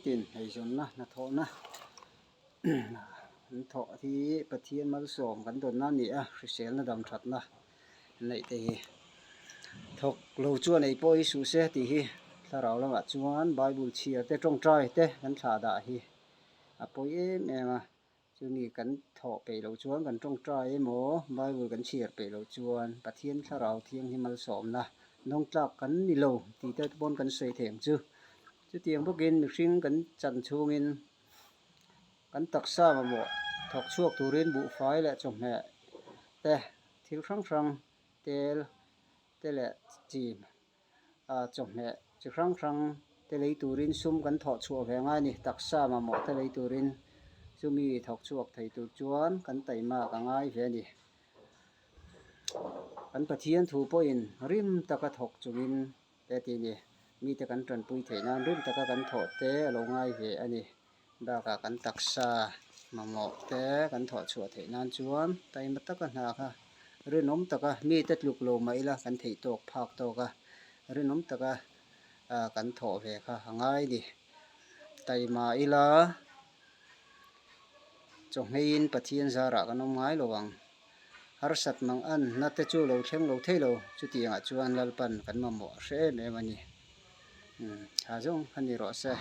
Nitin eizawnna hnathawhna an thawh hi Pathian malsawm kan dawnna a ni a, hriselna dam thatna neih te hi thawk lo chuan ei pawh hi suh se tih hi thlarau lamah chuan bible chhiar te tawngtai te kan thlah dah hi a pawi em em a. Chumi kan thawh peih loh chuan kan tawngtai emaw Bible kan chhiar peih loh chuan Pathian Thlarau Thianghlim malsawmna nawng tlak kan ni lo tih te pawn kan sawi thei ang chu. Chutiang bawkin mihring kan chan chhungin kan taksa mamawh thawk chhuak turin buhfai leh chawhmeh te thil hrang hrang tel te leh chi ah chawhmeh chi hrang hrang te lei turin sum kan thawh chhuah ve ngai a ni taksa mamawh te lei turin chumi thawk chhuak thei tur chuan kan taimak a ngai ve a ni kan Pathian thu pawhin rim taka thawk chungin te tih a ni mite kan tanpui theih nan rim taka kan thawh te a lo ngai ve a ni. Bakah kan taksa mamawh te kan thawh chhuah theih nan chuan taima taka hna kha rinawm taka mite tluk lo mah ila kan theih tawk phak tawk a, rinawm taka ah kan thawh ve kha a ngai ni. Taima ila chawhmeiin Pathian zarah kan awm ngai lo ang. Harsat mang an na te chu lo thleng lo thei lo chutiangah chuan Lalpan kan mamawh a hre em em a ni. Umm tha zawng a ni rawh se.